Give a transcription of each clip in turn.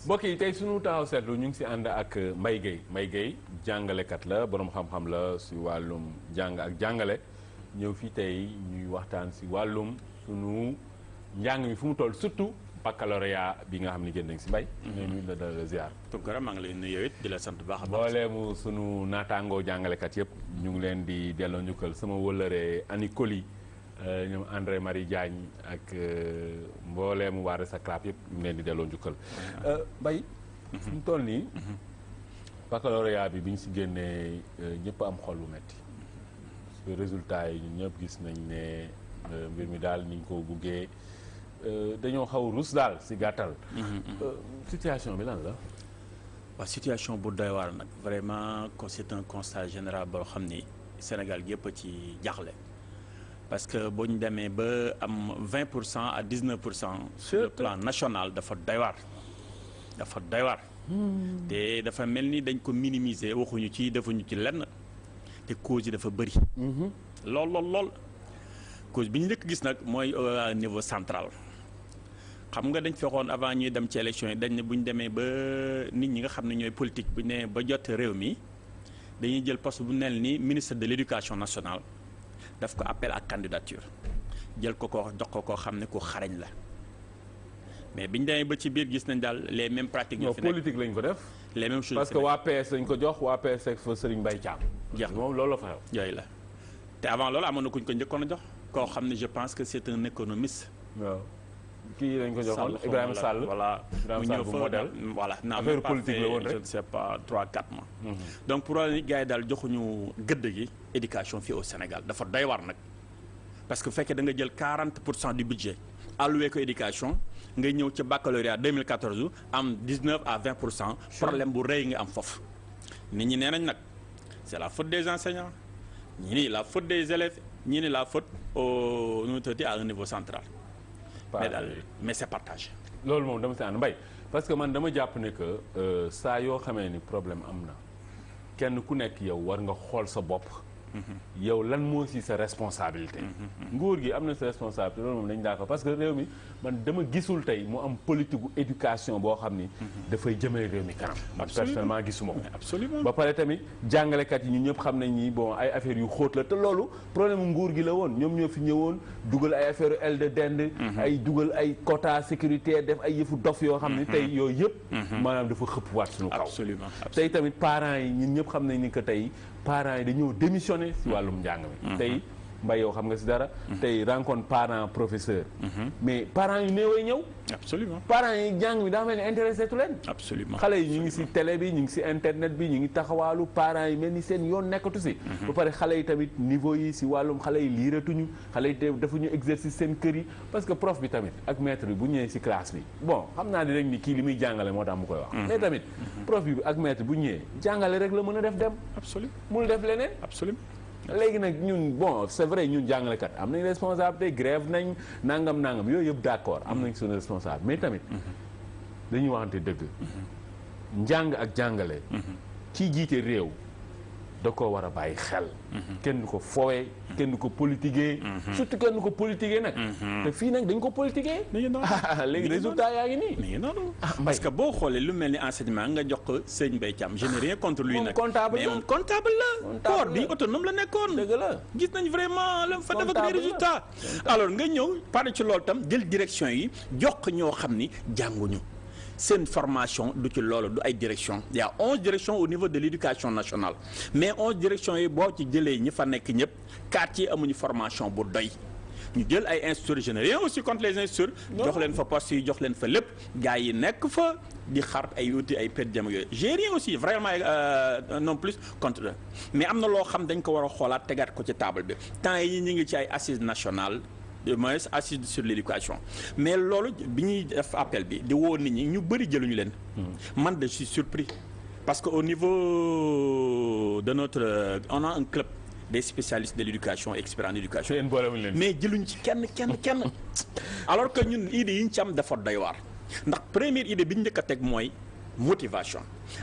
mbokk yi tey sunu taxaw seetlu ñu ngi si ànd ak Mbaye Gueye jàngalekat la borom xam-xam la si wàllum jàng ak jàngale ñëw fii tey ñuy waxtaan si wàllum sunu njàng mi fu mu toll surtout baccalauréat bi nga xam ne génn nañ si Mbaye. ñu nuyu la dala ziar. Tounkara maa ngi lay nuyu yow it di la sant bu baax a baax. mbooleemu sunu naataangoo jàngalekat yëpp ñu ngi leen di delloo njukkal sama wëllëree Ani Koli ñoom André Marie Diagne ak mbooleemu waa Resaclap yëpp ñu ngi leen di delloo njukkal. Mbaye. fu mu toll nii. baccalauréat bi ñu si génnee ñëpp am xol lu metti parce que résultat yi ñun ñëpp gis nañ ne mbir mi daal niñ ko buggee dañoo xaw rus daal si gàttal. situation bi lan la. waaw situation bu doy waar nag vraiment c'est un constat général boo xam ni Sénégal yëpp a ci jaaxle parce que boo ñu demee ba am 20% à 19% sur le plan national dafa doy waar dafa doy waar. te dafa mel ni dañ ko minimiser waxuñu ci defuñu ci lenn te cause yi dafa bëri. lool cause bi ñu njëkk gis nag mooy au niveau central xam nga dañ fexoon avant ñuy dem ci élection yi dañ ne bu ñu demee ba nit ñi nga xam ne ñooy politique bu ñu nee ba jot réew mi dañuy jël poste bu nel ni ministre de l'éducation nationale daf ko appel à candidature jël ko jox ko koo xam ne ku xarañ la. mais biñ demee ba ci biir gis nañ daal les mêmes pratiques. ñoo fi nekk politique lañ ko def. les mêmes choses parce que waa PS lañ ko jox waa PS ak fa Serigne Mbaye Thiam. jeex moom loolu la fa xew. yooyu la te avant loolu amoon na kuñ ko njëkkoon a jox koo xam ne je pense que c'est un économiste. waaw kii lañ ko joxoon Ibrahima Sall. voilà mu ñëw fa modèle voilà. affaire politique la woon rek je ne sais pas 3-4 mois. donc pour ni gars yi daal joxuñu gëdd gi éducation fii au Sénégal dafa doy war nag parce que bu fekkee da nga jël 40% du budget alloué ko éducation. ngay ñëw ci baccalauréat 2014 am 19 à 20% problème bu rëy nga am foofu nit ñi nee nañ nag c'est la faute des enseignants ñii ni la faute des élèves ñii ni la faute au à un niveau central mais c'est partagé. loolu moom dama si ànd Mbaye parce que man dama jàpp ne que saa yoo xamee ni problème am na kenn ku nekk yow war nga xool sa bopp. yow lan moo ci sa responsabilité. nguur gi am na sa responsabilité loolu moom dañu d'accord parce que réew mi man dama gisul tey mu am politique gu éducation boo xam ni. dafay jëmale réew mi kanam. man personnellement gisuma ko. absolument ba pare tamit jàngalekat yi ñun ñëpp xam nañ ni bon ay affaires yu xóot la te loolu problème nguur gi la woon ñoom ñoo fi ñëwoon dugal ay affaires aile de dinde. ay dugal ay quota sécuritaire def ay yëfu dof yoo xam ni tey yooyu yëpp. maanaam dafa xëpp waat suñu kaw. tey tamit parents yi ñun ñëpp xam nañ ni que tey parents yi dañoo démissionné si wàllum njàng mi. tey Mbaye yow xam nga si dara. tey rencontre parent professeur. mais parents yu néewee ñëw. absolument parents yi njàng mi daa mel ni intéressé tu leen. absolument xale yi ñu ngi si télé bi ñu ngi si internet bi ñu ngi taxawaalu parents yi mel ni seen yoon nekkatu si. ba pare xale yi tamit niveau yi si wàllum xale yi liiratuñu xale yi defuñu exercice seen kër yi parce que prof bi tamit ak maître bi bu ñëwee si classe bi bon xam naa ni rek ni kii li muy jàngale moo tax mu koy wax. mais tamit prof bi ak maître bu ñëwee jàngale rek la mën a def dem. absolument mënul def leneen. absolument léegi nag ñun bon c'est vrai ñun jàngalekat am nañ responsabilité grève nañ nangam yooyu yëpp d'accord am nañ suñu responsable mais tamit dañuy waxante dëgg njàng ak jàngale kii jiite réew da ko war a bàyyi xel kenn du ko foowee kenn du ko politiquer surtout kenn du ko politiquer nag te fii nag dañ ko politiquer léegi résultat yaa ngi nii mais non parce que boo xoolee lu mel ni enseignement nga jox ko sëñ Mbaye Thiam je n'ai rien contre lui nag mais moom comptable la corps bi autonome la nekkoon dëgg la gis nañ vraiment la fa def ak des résultats alors nga ñëw pare ci loolu tam jël direction yi jox ko ñoo xam ni jànguñu seen formation du ci loolu du ay direction il y a 11 directions au niveau de l'éducation nationale mais 11 directions yi boo ci jëlee ñi fa nekk ñëpp 4 yi amuñu formation bu doy ñu jël ay instituteurs généraux aussi contre les instituteurs jox leen fa postes yi jox leen fa lépp gars yi nekk fa di xar ay outil ay pet jam yooyu j'ai rien aussi vraiment non plus contre eux mais am na loo xam dañ ko war a xoolaat tegaat ko ci table bi temps yi ñu ngi ci ay assises nationales de moins assise sur l'éducation mais loolu bi ñuy def appel bi di woo nit ñi ñu bëri jëluñu leen man de suis surpris parce que au niveau de notre on a un club des spécialistes de l'éducation experts en éducation mais jëluñ ci kenn alors que ñun idée yi ñu ci am dafa doy waar ndax première idée bi ñu njëkk a teg mooy motivation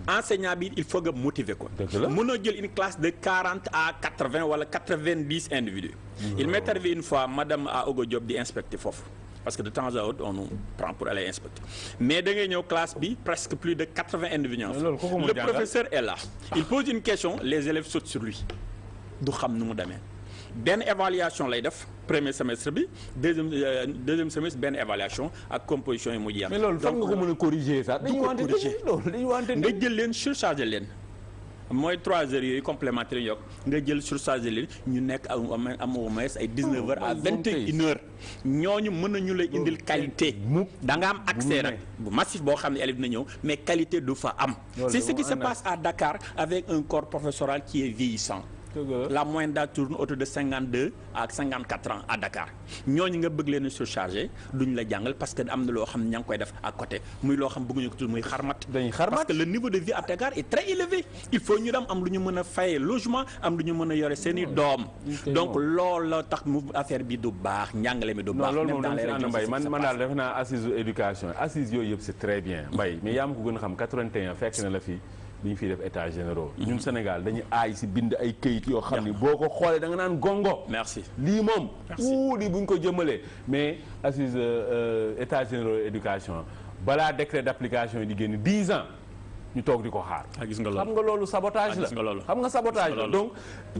enseignant bi il faut nga motiver ko mënoo jël une classe de 40 à 80 wala 90 individus il m'est arrivé une fois madame Ogo Diop di inspecter foofu parce que de temps à autre on nous prend pour aller inspecter mais da ngay ñëw classe bi presque plus de 80 individus. Le professeur est là il pose une question les élèves sautent sur lui du xam nu mu demee benn évaluation lay def premier semestre bi deuxième semestre benn évaluation ak composition yi mu jeex. mais loolu fan nga ko mën a corriger sax. du ko corriger nga jël leen surcharger leen. mooy 3 heures yooyu complémentaires yokk nga jël surcharger leen ñu nekk am au moins ay 19 heures à 21 heures ñooñu mën nañu lay indil qualité. da nga am accès nag bu massif boo xam ne élève na ñëw mais qualité du fa am. c'est ce qui se passe à Dakar avec un corps professoral qui est vieillissant. La moyenne d'âge tourne autour de 52 à 54 ans à Dakar ñooñu nga bëgg leen a surchargé duñ la jàngal parce que am na loo xam ne ña ngi koy def à côté muy loo xam bëgguñu ko tudd muy xarmat. parce que le niveau de vie à Dakar est très élevé il faut ñu dem am lu ñu mën a fayee logement am lu ñu mën a yore seen i doom. donc loolu la tax mu affaire bi du baax njàngale mi du baax. même dans les régions Mbaye man daal defe naa assise éducation assise yooyu yëpp c'est très bien Mbaye mais yaa ma ko gën a xam 81 fekk na la fii. bi ñu fiy def états généraux. ñun Sénégal dañu aay si bind ay këyit yoo xam ni boo ko xoolee da nga naan gongo. merci lii moom. lii bu ñu ko jëmalee mais assise états généraux éducation balaa décret d'application yi di génn 10 ans ñu toog di ko xaar. gis nga loolu xam nga loolu sabotage la xam nga sabotage la donc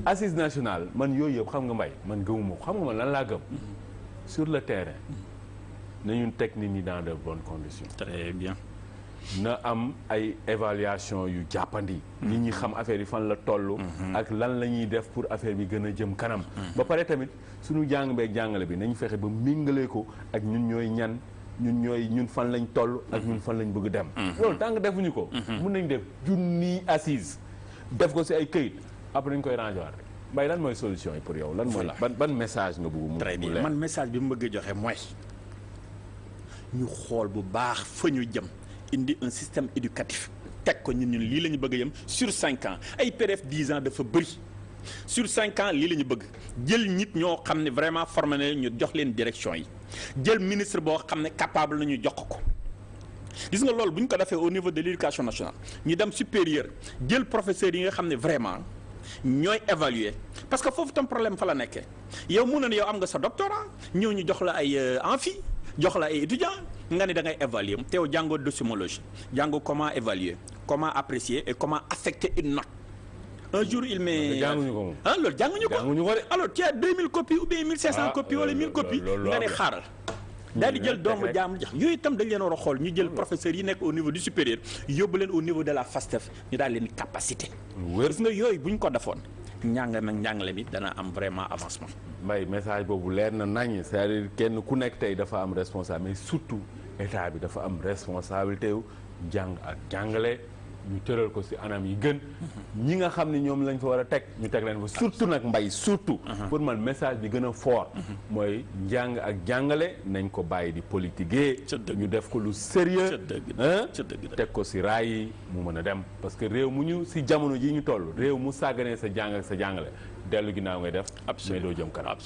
assise nationale man yooyu yëpp xam nga Mbaye man gëmuma ko xam nga man lan laa gëm. sur le terrain nañu teg nit ñi dans de bonnes conditions. très bien. na am ay évaluation yu jàppandi. nit ñi xam affaire yi fan la toll. ak lan la ñuy def pour affaire bi gën a jëm kanam. ba pare tamit suñu jàng beeg jàngale bi nañ fexe ba méngalee ko ak ñun ñooy ñan ñun fan lañ toll ak ñun fan lañ bëgg dem. loolu tant que defuñu ko. mun nañ def junniy assise def ko si ay këyit après nañ koy ranger waat rek Mbaye lan mooy solution yi pour yow lan mooy ban message nga bëgg mu. très bien man message bi mu bëgg a joxe mooy ñu xool bu baax fa ñu jëm. indi un système éducatif teg ko ñun lii la ñu bëgg a yem sur 5 ans ay période 10 ans dafa bëri sur 5 ans lii la ñu bëgg jël nit ñoo xam ne vraiment formé na ñu jox leen direction yi jël ministre boo xam ne capable nañu jox ko gis nga loolu bu ñu ko defee au niveau de l'éducation nationale ñu dem supérieur jël professeurs yi nga xam ne vraiment ñooy évaluer parce que foofu tam problème fa la nekkee yow mu ne yow am nga sa doctorat ñëw ñu jox la ay amphi jox la ay étudiants nga ne da ngay évaluer te yow jàngoo docimologie jàngoo comment évaluer comment apprécier et comment affecter une note un jour il met loolu jànguñu ko alors tu as 2000 copies ou bien 1500 copies wala 1000 copies nga ne xaaral daal di jël doomu jaamu jax yooyu itam dañ leen war a xool ñu jël professeurs yi nekk au niveau du supérieur yóbbu leen au niveau de la FASTEF ñu daal leen capacité gis nga yooyu bu ñu ko defoon njàngale mi dana am vraiment avancement. Mbaye message boobu leer na nañ c'est-à-dire kenn ku nekk tey dafa am responsable mais surtout état bi dafa am responsabilité wu jàng ak jàngale ñu tëral ko ci anam yi gën. ñi nga xam ne ñoom lañ fa war a teg ñu teg leen fa surtout nag Mbaye surtout. pour man message bi gën a fort. mooy njàng ak jàngale nañ ko bàyyi di politiquer. ñu def ko lu sérieux teg ko ci raay yi mu mën a dem parce que réew mu ñu ci jamono ji ñu toll réew mu sàgganee sa jàng ak sa jàngale dellu ginnaaw ngay def. mais doo jëm kanam.